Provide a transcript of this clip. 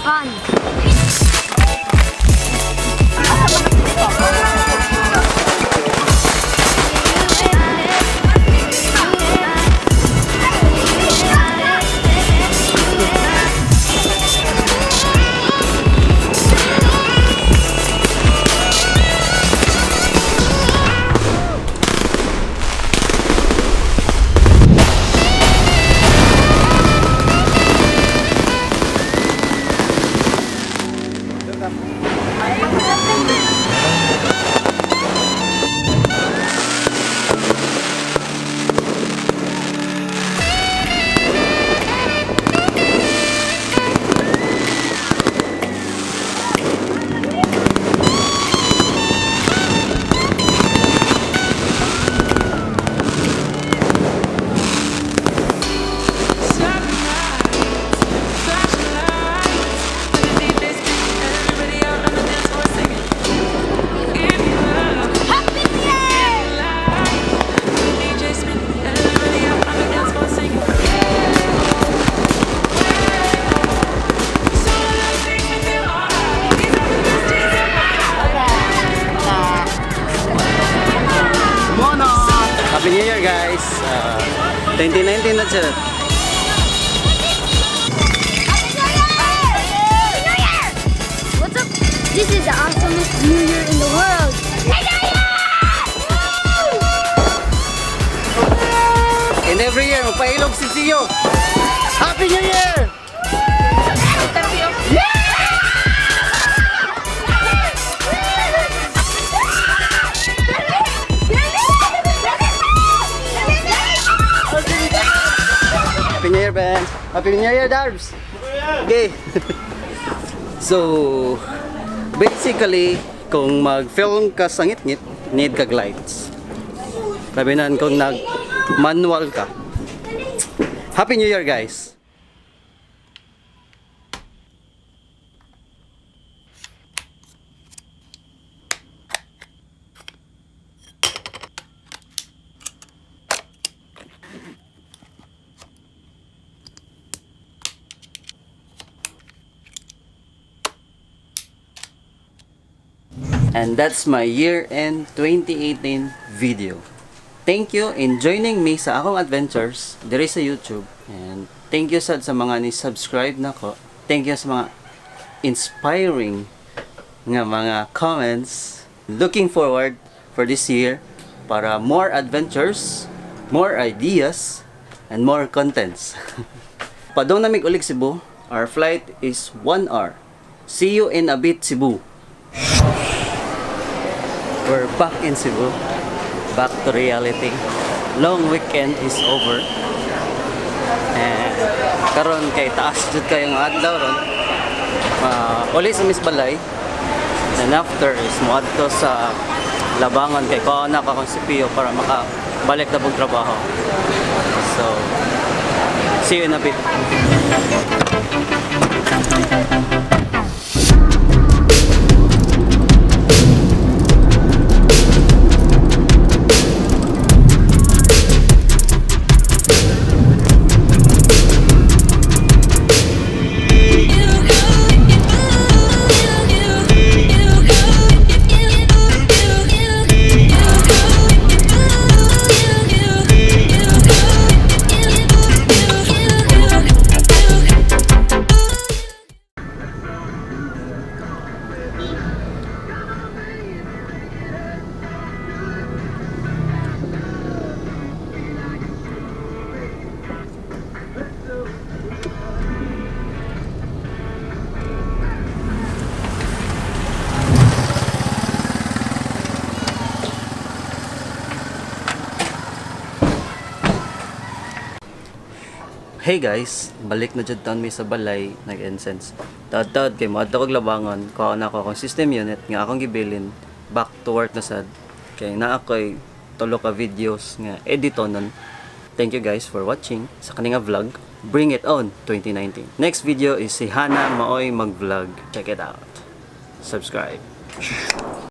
Fun. Flashing lights, when the DJ spinning, everybody out on the dance floor singing. Give me love, Happy New Year! life. When the DJ spinning, everybody out on the dance floor singing. So love makes me feel alright. These are the best days of my life. Happy New Year, guys! 2019 na siya. Happy New Year! New Year! What's up? This is the awesomest New Year in the world. Happy New Year! And every year, magpailog si Gio! Happy New Year! Happy New Year, Ben! Happy New Year, Darbs! Okay. So, basically, kung mag-film ka sa ngit-ngit, need kag lights. Labi na kung nag-manual ka. Happy New Year, guys! And that's my year-end 2018 video. Thank you in joining me sa akong adventures diri sa YouTube. And thank you sad sa mga ni-subscribe nako. Thank you sa mga inspiring nga mga comments. Looking forward for this year para more adventures, more ideas, and more contents. Padong na mig ulig Cebu. Our flight is 1 hour. See you in a bit, Cebu. We're back in Cebu. Back to reality. Long weekend is over. And karon kay taas jud kayo nga adlaw ron. Uli sa Miss Balay. And after is moadto sa Labangon kay kuha na ako akong CPU para makabalik na pong trabaho. So, see you in a bit. Hey guys, balik na jud taon mi sa balay nag-incense. Taad-taad kay moadto kog Labangon, kuha na ako akong system unit nga akong gibilin, back to work na sad. Kay naa ko'y tulo ka videos nga editonon. Thank you guys for watching sa kaninga vlog. Bring it on 2019. Next video is si Hana maoy mag-vlog. Check it out. Subscribe.